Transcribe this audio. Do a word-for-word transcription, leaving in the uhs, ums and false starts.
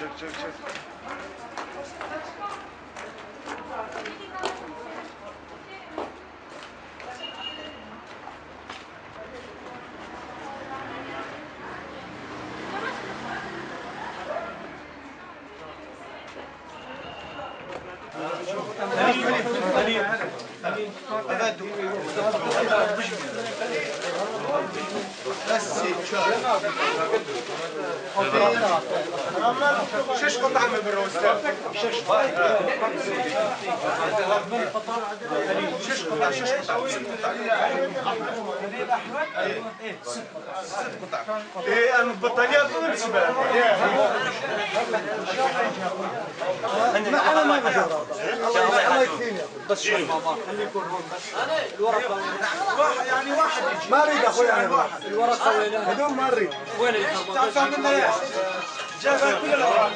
شوف، شوف، شوف. شش قطع من بروز. شش قطع، شش قطع، شش قطع. ست قطع. ايه، انا البطانيات مو بالنسبه. انا ما بجرب. الله يكفيني. بس شوي. واحد، يعني، واحد يجي. ما اريد اخوي، انا واحد. الورقه وين؟ هذول ما اريد. وين الورقه؟ تعرف منه يا، جايب كل الاوراق.